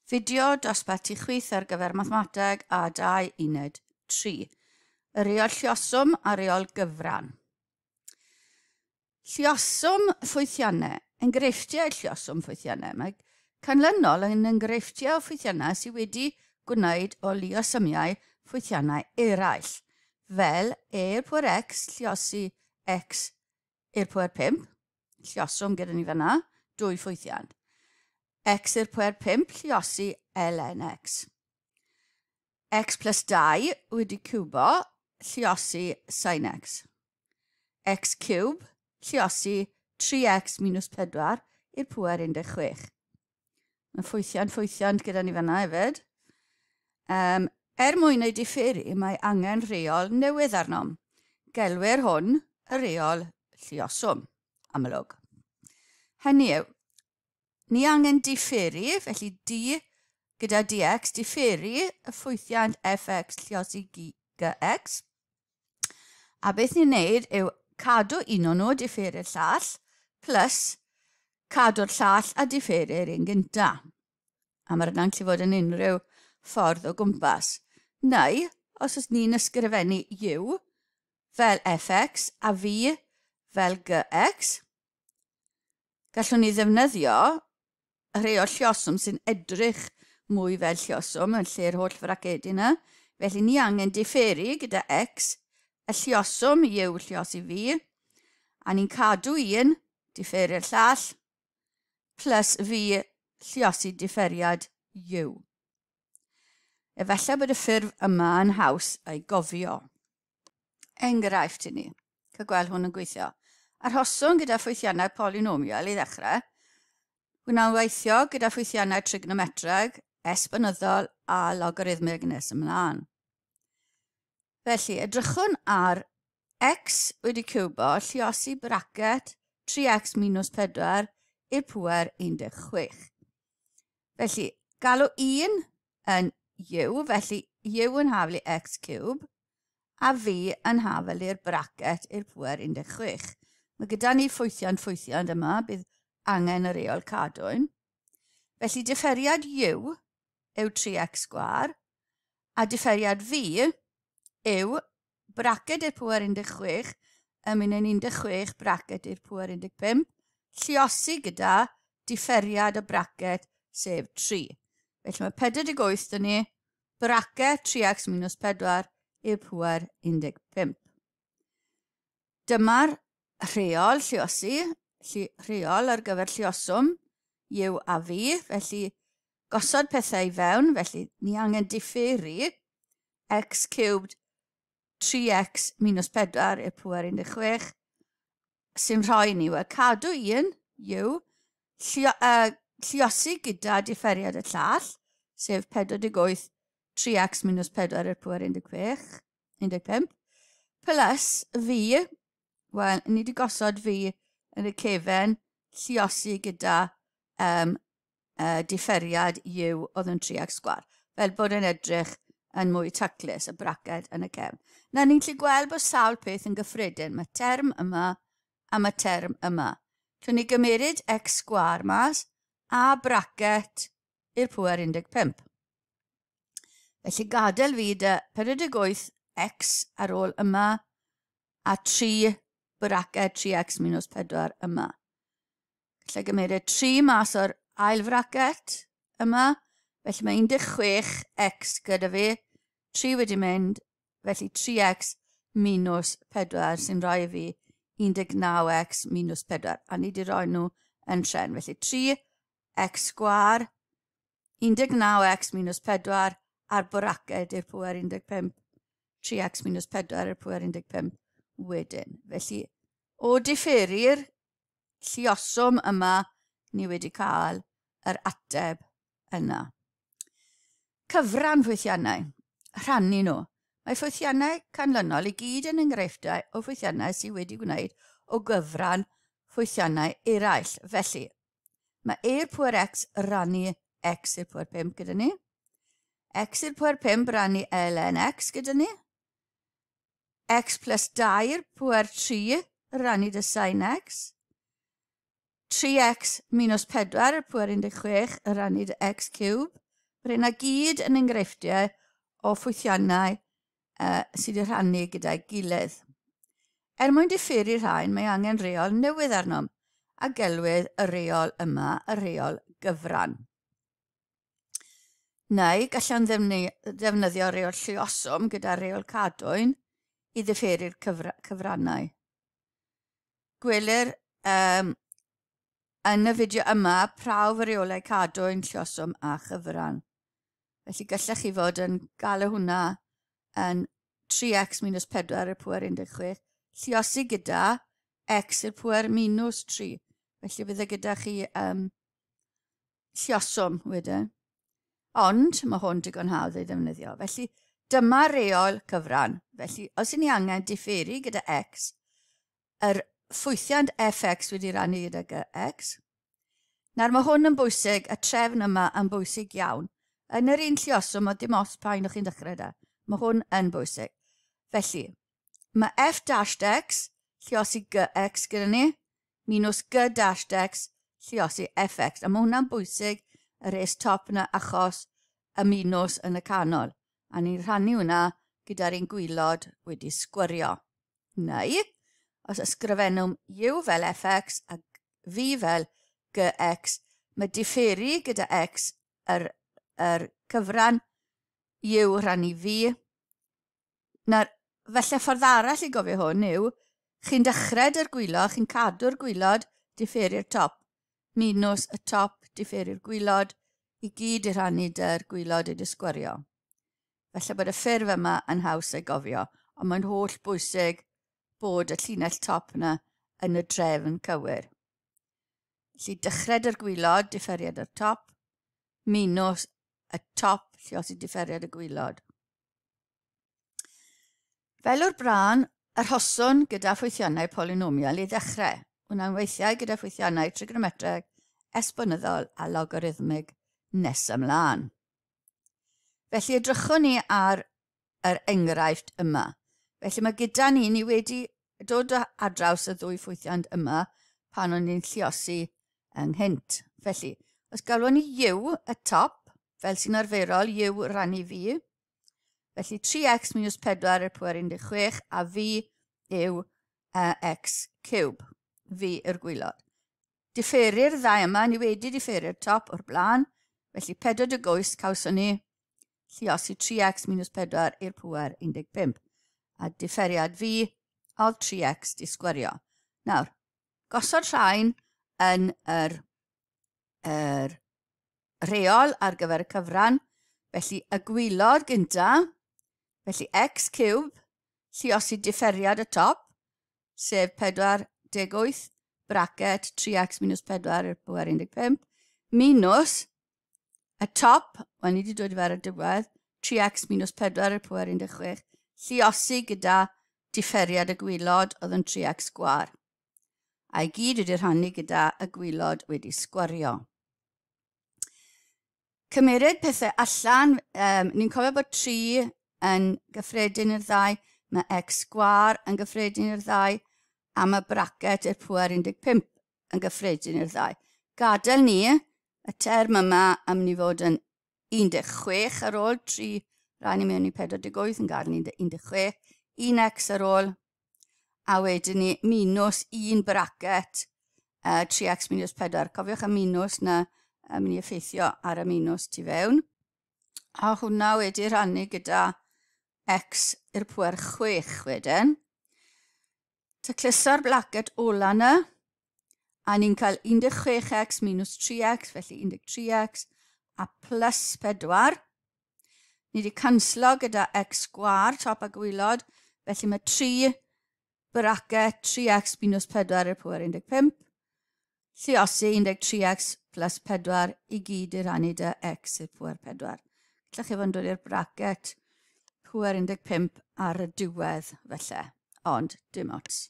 Fideo dosbarth i chwith ar gyfer mathemateg a 2 uned 3. Y reol lluoswm a reol gyfran. Lluoswm ffwythiannau. Enghreifftiau lluoswm ffwythiannau. Mae canlynol yn enghreifftiau o ffwythiannau sydd wedi gwneud o luosymiau ffwythiannau eraill, fel e i'r pwer x lluosi x i'r pwer 5, lluoswm gyda ni fanna, dwy ffwythiant. X i'r pwer 5 lluosi ln x. X plus 2 wedi cubo lluosi sin x. X cube lluosi 3x minus 4 i'r pŵer 16. Mae ffwythiant ffwythiant gyda ni fanna hefyd. Er mwyn ei diferu, mae angen rheol newydd arnom. Gelwir hwn y rheol lluoswm, amlwg. Hynny yw, ni angen diferu, felly d gyda dx, diferu y ffwythiant fx lluosi gx. A beth ni'n neud yw cadw un o'n nhw, diferu'r llall, plus cadw'r llall a diferu'r un gynta. A mae'r yna'n gallu fod yn unrhyw ffordd o gwmpas. Neu, os oes ni'n ysgrifennu u fel fx a v fel gx, gallwn ni ddefnyddio rhai o'r lluoswm sy'n edrych mwy fel lluoswm yn lle'r holl fracedi yna. Felly ni angen diferu gyda x, y lluoswm yw lluosi v, a ni'n cadw un, diferu'r llall, plus v lluosi diferiad u. Efallai bod y ffurf yma yn haws ei gofio. Enghraifft i ni. Cael gweld hwn yn gweithio. Arhoswn gyda ffwythiannau polynomial i ddechrau. Hwna'n weithio gyda ffwythiannau trigonometreg, esbonyddol a logarithmig nes ymlaen. Felly, edrychwn ar x wedi cubo lluosi bracet 3x minus 4 i'r pŵer 16. Felly, galw 1 yn u, felly u yn haflu x cube, a v yn hafel i'r bracet i'r pŵer 16. Mae gyda ni ffwythiant ffwythiant yma, bydd angen y reol cadwyn. Felly diferiad u yw 3x sgwâr, a diferiad v yw braced i'r pŵer 16 yn mynd yn 16 braced i'r pŵer 15, lluosi gyda diferiad y braced sef 3. Felly mae 48 dyn ni, braced 3x minus 4 i'r pŵer 15. Dyma'r rheol lluosi, rheol ar gyfer lluoswm, u a v, felly gosod pethau i fewn, felly ni angen diferu x cubed 3x minus 4 i'r pŵer 16, sy'n rhoi ni, wel, cadw un, u, lluosi gyda diferiad y llall, sef 48 3x minus 4 i'r pŵer 16, 15, plus v, wel, ni wedi gosod v yn y cefen lluosi gyda diferiad u oedd yn 3x sgwâr, fel bod yn edrych yn mwy taclus, y braced yn y cefn. Na, ni'n gallu gweld bod sawl peth yn gyffredin. Mae term yma a mae term yma. Allwn ni gymeryd x sgwâr mas a bracet i'r pŵer 15. Felly gadael fi dy 48x ar ôl yma a 3 bracet 3x minus 4 yma. Felly gymeryd 3 mas o'r ail fracet yma, felly mae 16x gyda fi, 3 wedi mynd, felly 3x minus 4 sy'n rhoi i fi 19x minus 4, a ni wedi rhoi nhw yn tren. Felly 3x sgwâr, 19x minus 4 a'r braced i'r pŵer 15, 3x minus 4 i'r pŵer 15 wedyn. Felly, o diferu'r lluoswm yma, ni wedi cael yr ateb yna. Cyfran ffwythiannau, rhannu nhw. Mae ffwythiannau canlynol i gyd yn enghreifftiau o ffwythiannau sydd wedi gwneud o gyfran ffwythiannau eraill. Felly, mae e i'r pŵer x rannu x i'r pŵer 5 gyda ni. X i'r pŵer 5 rannu ln x gyda ni. X plus 2 i'r pŵer 3 rannu dy sin x. 3x minus 4 i'r pŵer 16 rannu dy x cube. Mae rheina gyd yn enghreifftiau o ffwythiannau sydd wedi rhannu gyda'i gilydd. Er mwyn diferu rhain, mae angen rheol newydd arnom, a gelwir y rheol yma y rheol gyfran. Neu gallwn ddefnyddio rheol lluoswm gyda rheol cadwyn i ddiferu'r cyfrannau. Gwelir yn y fideo yma prawf y rheolau cadwyn, lluoswm a chyfran. Felly gallech chi fod yn galw hwnna yn 3x minus 4 i'r pŵer 16, lluosi gyda x i'r pŵer minus 3. Felly bydde gyda chi lluoswm wedyn. Ond mae hwn digon hawdd ei ddefnyddio. Felly dyma reol cyfran. Felly os y'n ni angen diferu gyda x, yr ffwythiant fx wedi rannu gyda gx. Nawr mae hwn yn bwysig, y trefn yma yn bwysig iawn. Yn yr un lluoswm, mae dim ots pa un o'ch chi'n dechrau da. Mae hwn yn bwysig. Felly, mae f dash x, lluosi gx gyda ni, minus g dash x, lluosi fx. A mae hwnna'n bwysig, y res top yna, achos y minus yn y canol. A ni'n rhannu hwnna gyda'r un gwylod wedi sgwrio. Neu, os ysgrifennwn u fel fx a v fel gx, mae diferu gyda x yr cyfran u rhannu v. Nawr, felly ffordd arall i gofio hwn yw, chi'n dechrau dy'r gwylod, chi'n cadw'r gwylod, diferu'r top, minus y top, diferu'r gwylod, i gyd i rhannu dy'r gwylod wedi sgwario. Felly bod y ffurf yma yn haws ei gofio, ond mae'n holl bwysig bod y llinell top yna yn y drefn cywir. Felly dechrau dy'r gwylod, diferiad yr top, minus y top, lluosi diferiad y gwylod. Fel o'r blaen, arhoswn gyda ffwythiannau polynomial i ddechrau. Hwnna'n weithiau gyda ffwythiannau trigonometreg, esbonyddol a logarithmig nes ymlaen. Felly edrychwn ni ar yr enghraifft yma. Felly mae gyda ni, ni wedi dod ar draws y ddwy ffwythiant yma pan o'n ni'n lluosi ynghynt. Felly, os galwon ni u y top, fel sy'n arferol, u rannu v, felly 3x minus 4 i'r pŵer 16 a v yw x cube, v yw'r gwylod. Diferu'r ddau yma, ni wedi diferu'r top o'r blaen, felly 48 cawson ni lluosi 3x minus 4 i'r pŵer 15. A diferiad v oedd 3x di sgwario. Nawr, gosod rhain yn yr rheol ar gyfer y cyfran, felly y gwylod gynta, felly x cube, lluosi diferiad y top, sef 48 bracket 3x minus 4 i'r pŵer 15, minus y top, wel ni wedi dod i fer y diwedd, 3x minus 4 i'r pŵer 16, lluosi gyda diferiad y gwylod oedd yn 3x sgwâr. A i gyd wedi rhannu gyda y gwylod wedi sgwario. Cymeryd pethau allan, ni'n cofio bod 3 yn gyffredin i'r ddau, mae x sgwâr yn gyffredin i'r ddau, a mae bracket i'r pŵer 15 yn gyffredin i'r ddau. Gadael ni y term yma am ni fod yn 16 ar ôl 3 rannu mewn i 48 yn gadael ni 16, 1x ar ôl, a wedyn ni minus 1 bracket 3x minus 4. Cofiwch y minus na yn mynd i effeithio ar y minus tu fewn. A hwnna wedi rhannu gyda x i'r pŵer 6 wedyn. Tacluso'r bracket ola yna, a ni'n cael 16x minus 3x, felly 13x, a plus 4. Ni wedi canslo gyda x sgwâr, top a gwylod, felly mae 3 bracket 3x minus 4 i'r pŵer 15, lluosi 13x plus 4 i gyd i rannu dy x i'r pŵer 4. Gallech chi fod yn dod i'r bracket pŵer 15 ar y diwedd felly, ond dim ots.